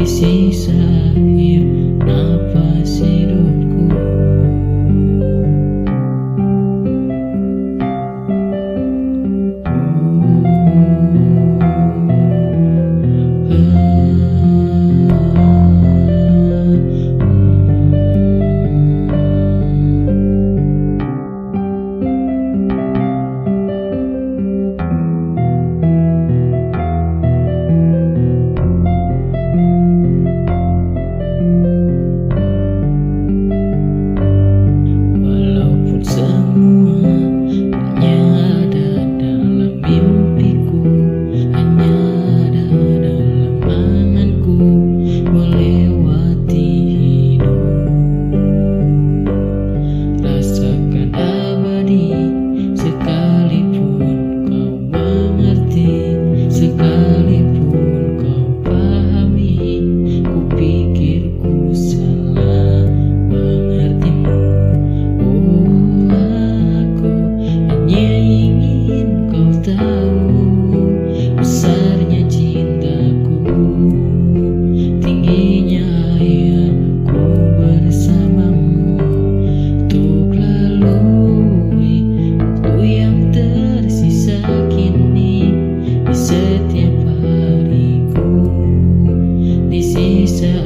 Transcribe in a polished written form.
Sisa akhir nafas hidupku. Walaupun semua hanya ada dalam mimpiku, hanya ada dalam anganku melewati hidup. Rasakan abadi sekalipun kau mengerti, sekalipun kau pahami. Ku pikir ku salah mengertimu. Oh, aku hanya ingin kau tahu besarnya cintaku, tingginya hayalku bersamamu. Untuk lalui waktu yang tersisa kini di setiap hariku, di sisa